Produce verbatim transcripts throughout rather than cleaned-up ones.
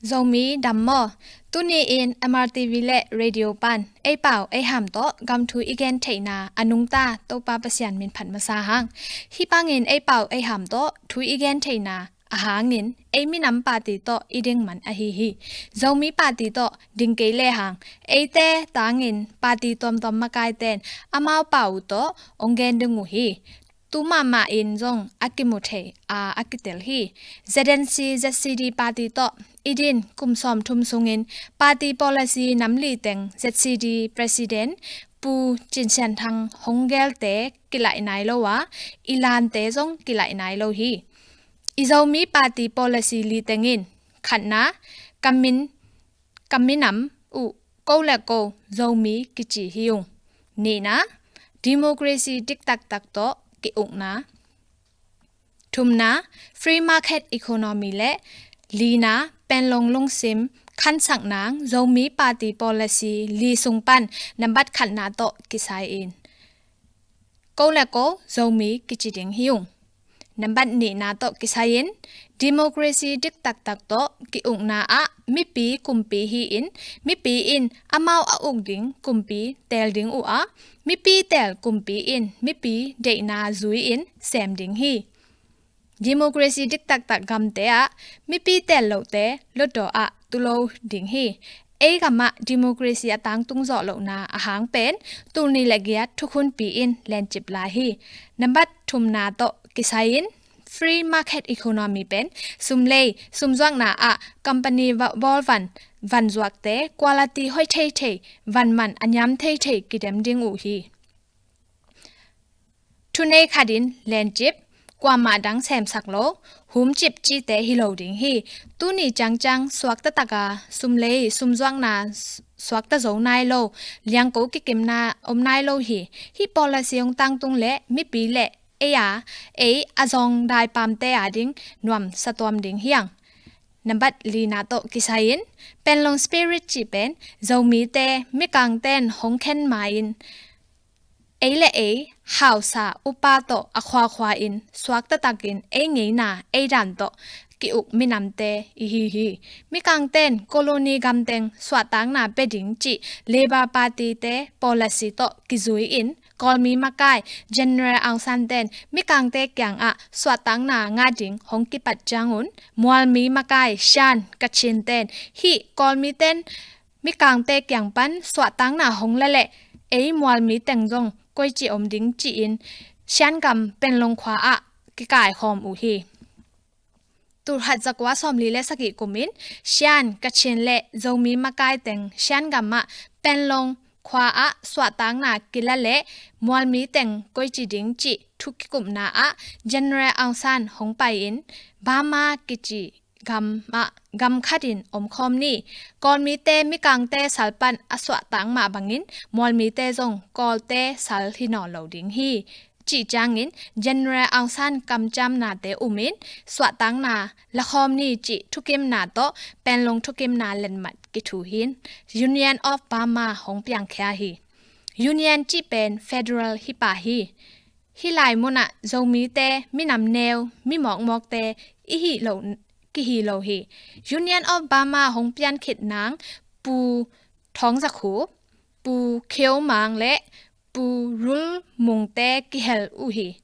Zomi dam maw? Tuni in M R T V le radio pan ei pau ei ham tawh gam thu i gen theihna a nungta Topa Pasian min phat masa hang. Hih bangin ei pau ei ham tawh thu i gen theihna a hangin ei minam party tawh i ding man ahi hi. Zomi party tawh ding kei le hang, eite tangin party tuamtuam makaite'n amau pau tawh ong gen ding uh hi. Tu mahmah in zong a kimu thei a, a kitel hi. Z N C Z C D party tawh i din kum sawmthum sungin party policy nam li teng Z C D president Pu Cin Sian Thang hong gelte kilaih nai lo a, i lante zong kilaih nai lo hi. I Zomi party policy li teng in, khatna, ka min, ka minam uh ko le ko Zomi kici hi ung. Nihna, democracy diktaktak tawh ki-ukna. Thumna, free market economy le lina, Panglong lungsim khansak nang Zomi party policy li sung pan nambat khatna tawh kisai in ko le ko Zomi kici ding hi ung. Nambat nihna tawh kisai in, democracy diktaktak tawh ki-ukna ah mipi kumpi hi-in, mipi in amau a uk ding kumpi teel ding uh a, mipi teel kumpi in mipi deihna zui-in sem ding hi. Democracy diktaktak gamte ah mipi teel lote Hlutdaw ah tu lo ding hi. Ei gam ah democracy a tangtung zawh lohna a hang pen tul nih le giat thukhunpi in lencip lai hi. Nambat thumna tawh kisai in, free market economy pen sumlei sumzuakna ah company va-, bawlvan vanzuakte quality hoih theithei, vanman a niam theithei kidem ding uh hi. Thunei khat in lencip, kuamah dang semsak lo, humcip cihte hi lo ding hi. Tuni ciangciang suakta taka sumlei sumzuakna suakta zo nai lo, liangko kikimna om nai lo hi. Hih policy hong tangtung le mipi le ei a, ei a zong daipamte a ding nuam satuam ding hiang. Nambat lina tawh kisai in, Panglong spirit cih pen Zomite mikangten hong khen ma-in ei le ei hausa upa tawh a khuakhua in suakta takin ei ngeina ei dan tawh ki-uk minamte i hi hi. Mikangten colony gamteng suahtakna pia ding cih Labour Party te policy tawh kizui in Kawlmi makai General Aung San ten mikangte kiangah suahtakna ngah ding hong kipat ciangun, Mualmi makai Shan Kachin ten hih Kawlmi ten mikangte kiang pan suahtakna hong la leh ei Mualmi teng zong koici om ding ci-in Shan gam Panglong khua ah kikaikhawm uh hi. Tulkhat zakua sawmli le sagih kumin Shan, Kachin le Zomi makai teng Shan gam ah Panglong khua ah suahtakna kila leh Mualmi teng koici ding cih thu kikupna ah General Aung San hong pai-in Burma kici gam ah gam khatin omkhawm ni. Kawlmite mikangte salpan a suahtak mah bangin Mualmite zong Kawlte sal hi nawn lo ding hi, cih ciangin General Aung San kamciamnate umin suahtakna lakhawm ni cih thukimna tawh Panglong thukimna letmat kithu hin Union of Burma hong piangkhia hi. Union cih pen federal hi pah hi. Hih lai munah Zomite minam neu, mi mawkmawkte i hi lo, kihi lo hi. Union of Burma hong pian khit nang Pu Thawng Za Khup, Pu Khieu Mang le Pu Rul Mungte kihel uh hi.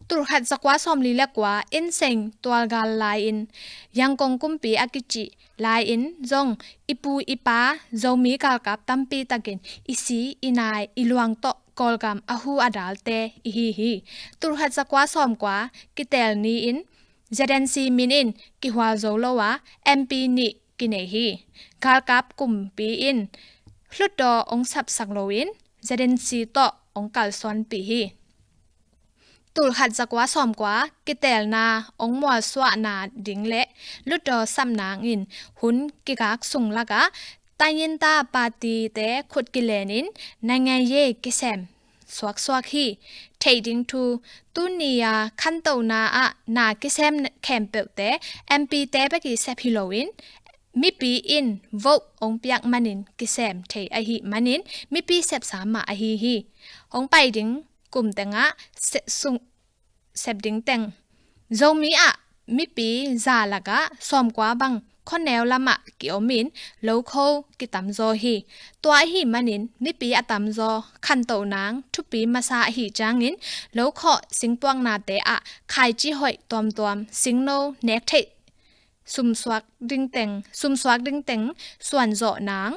Tulkhat zakua sawmli le kua Insein tualgal lai-in Yangkong kumpi a kicih lai-in zong i pu i pa Zomi galkap tampi takin i si i nai i luang tawh Kawlgam a hu a dalte i hi hi. Tulkhat zakua sawmkua kitel ni-in Z N C min in kihual zo lo a M P nih kinei hi. Galkap kumpi in Hlutdaw ong sapsak loin Z N C tawh ong kalsuanpih hi. Tulkhat zakua sawmkua kitelna ong mualsuahna ding le Hlutdaw sap nangin hun kigak sung lakah Tayinta party te khut kilenin naingan ye kisem suaksuak hi. Theih ding thu, tuni a khantohna ah na kisem khempeuhte M P te bek i sep hi loin mipi in vote ong piak manin kisem thei ahih manin mipi sepsa mah ahi hi. Hong pai ding kum tengah se-, sung, sep ding teng Zomi ah mipi za lakah sawmkua bang khuaneu lamah ki-om in lokho kitamzaw hi. Tua ahih manin mipi a tamzaw khantoh nang thupi masa ahih ciangin lokhawh singpuaknate ah khaici hoih tuamtuam, singno nek theih, sumsuak ding teng, sumsuak ding teng suanzawh nang,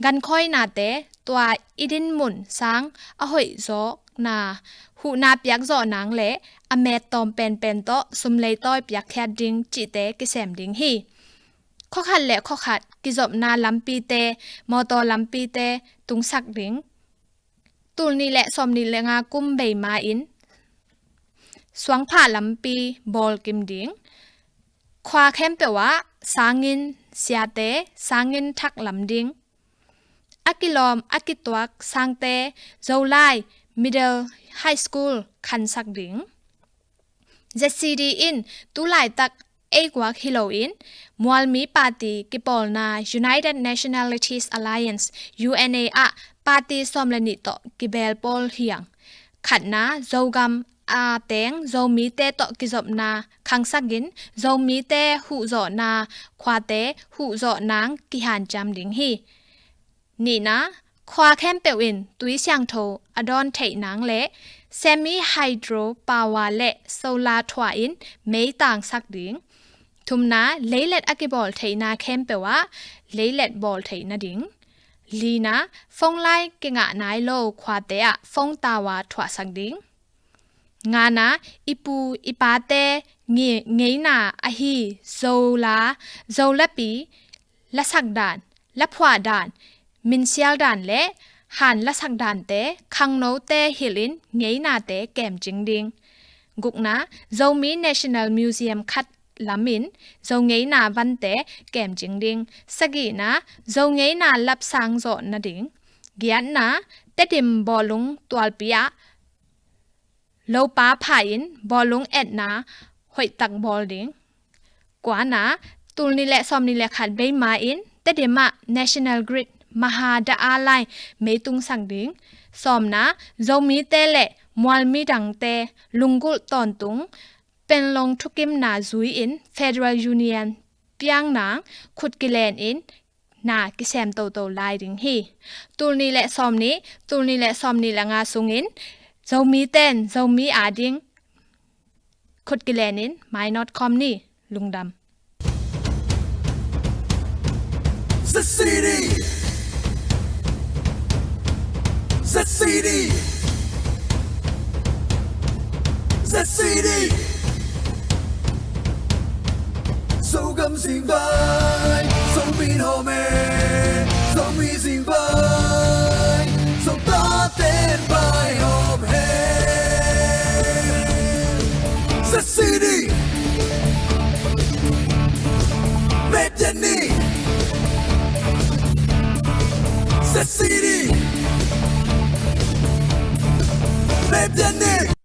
gankhawinate tua i dinmun sang a hoih zawkna huhna piak zawh nang le a met tawm penpen tawh sum leitawi piakkhiat ding cihte kisem ding hi. Khuakhat le khuakhat kizopna lampite, mawtaw lampite tungsak ding. Tul nih le sawmnih le nga kum bei ma-in suangphah lampi bawlkim ding. Khua khempeuh ah sangin siate sangin thak lam ding. A kilawm a kituak sangte Zolai Middle High School khansak ding. Z C D in tu laitak ei guak hi loin mualmi party kipawlna United Nationalities Alliance, U N A ah party sawm le nih tawh kibeel pawl hi hang. Khatna, Zogam a teng Zomite tawh kizopna khangsakin Zomite huhzawhna khuate huhzawh nang kihanciam ding hi. Nihna, khua khempeuh in tui siangtho a dawn theih nang le semi hydro power le solar thuah in mei tangsak ding. Thumna, leilet a kibawl theihna khempeuh ah leilet bawl theih nading. Lina, phone line kingah nai lo khuate ah phone tower thuahsak ding. Ngana, i pu i pate nge-, ngeina ahi Zola, Zolapi, lasak dan, laphuah dan, minsial dan le han lasak dante khangnote hilhin ngeinate kemcing ding. Gukna, Zomi National Museum khat lamin Zo ngeina vante kemcing ding. Sagihna, Zo ngeina lapsang zawh nading. Giatna, Tedim bawlung tualpi ah lopa pha in bawlung etna hoihtak bawl ding. Kuana, tul nih le sawmnih le khat bei ma-in Tedim ah National Grid Maha Dhaa Line mei tungsak ding. Sawmna, Zomite le mualmi dangte lunggulh tawntung Panglong thukimna zui-in Federal Union piang nang khut kilen in na kisem toto lai ding hi. Tul nih le sawmnih, tul nih le sawmnih le nga sungin Zomite'n Zomi ading khut kilen in mainawt khawm ni. Lungdam. The City. The City. The City. Zogam zingvai, Zomi home, Zomi zingvai, Zota ten vai home. The City. Mediani. The City. Mediani.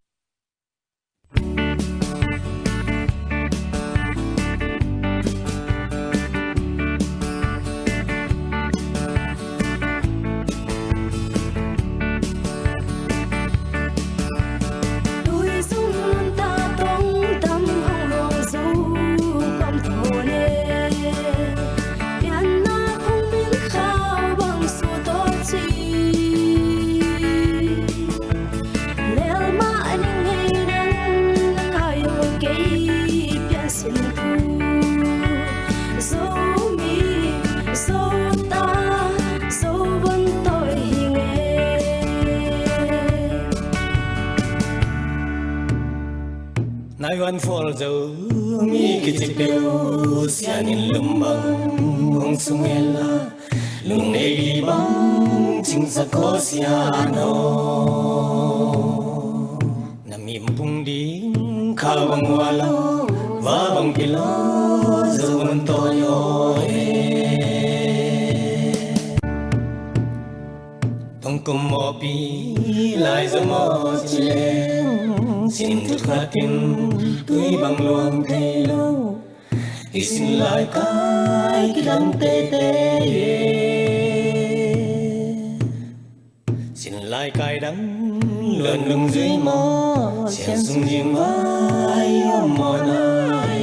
Nai van fol zo mi kicik deuh siangin lumbang hong sung hela. Lung ei li bang cingsak ko sian aw. Na mim pung ding kha bang ua lo, va bang pilo, zo man toi aw e. Tong kum mawpi lai zo maw ci leng, sin thut khat in tui bang luang thei lo. I sin lai kai kidang teitei e. Sin lai kai dang luan lungzui maw, sian sung zing vai om maw nai.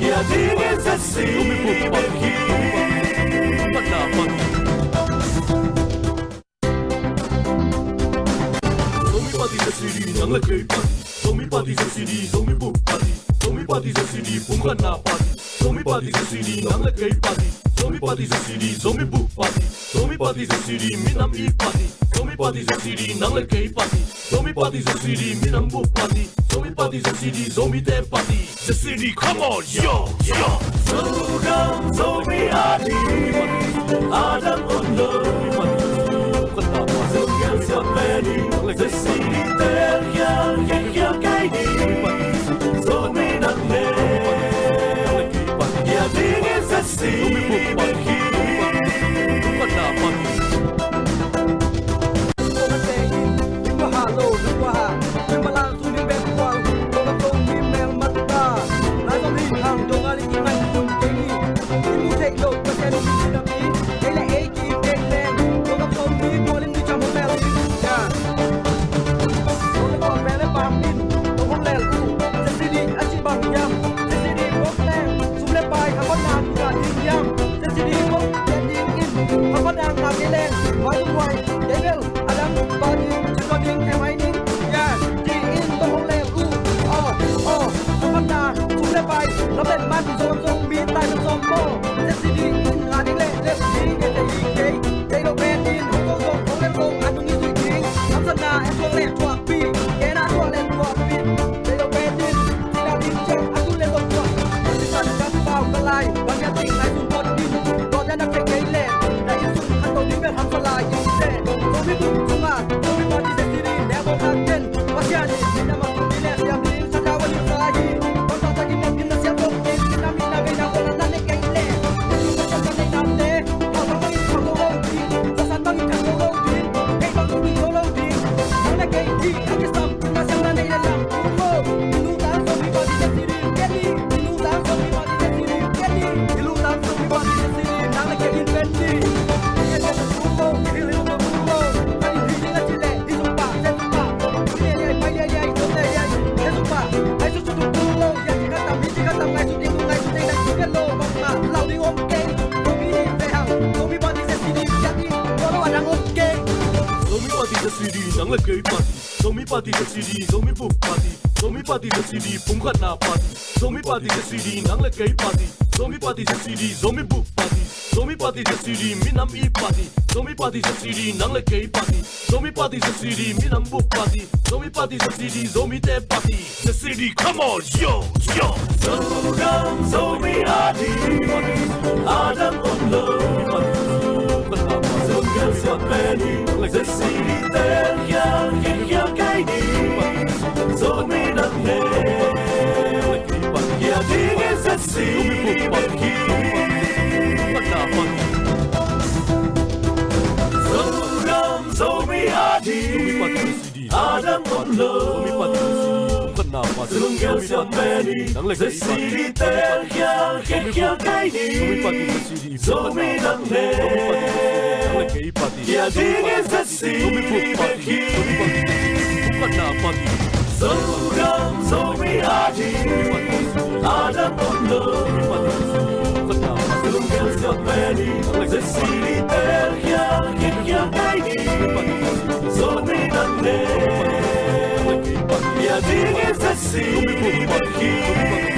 Kia ding in ZCD bek hi. Zomi Party ZCD, nang le kei party. Zomi Party ZCD, Zomi Bup Party. Zomi Party ZCD, pumkhatna party. Zomi Party ZCD, nang le kei party. Zomi Party ZCD, Zomi Bup Party. Zomi Party ZCD, minam i party. Zomi Party ZCD, nang le kei party. Zomi Party ZCD, minam bup party. Zomi Party ZCD, Zomite party. ZCD, come on, yo, yo. Zogam Zomi a ding, a dang om lo. Zong Gelsiam pen in, ZCD te khial, khial, khial kai ding. Zomi nang le, kia ding in ZCD bek hi. Zomi Party ZCD, nang le kei party. Zomi Party ZCD, Zomi Bup Party. Zomi Party ZCD, pumkhatna party. Zomi Party ZCD, nang le kei party. Zomi Party ZCD, Zomi Bup Party. Zomi Party ZCD, minam i party. Zomi Party ZCD, nang le kei party. Zomi Party ZCD, minam bup party. Zomi Party ZCD, Zomite party. ZCD, come on, yo, yo. Zogam Zomi a ding, a dang om lo. Zong Gelsiam pen in, ZCD te khial, khial, khial kai ding. Zomi nang le, kia ding in ZCD bek hi. Zogam Zomi a ding, a dang om lo. Zong Gelsiam pen in, ZCD te khial, khial, khial kai ding. Zomi nang le, kia ding in ZCD bek hi. Zogam Zomi a ding, a dang om lo. Zong Gelsiam pen in, ZCD te khial, khial, khial kai ding. Zomi nang le, kia ding in ZCD bek hi.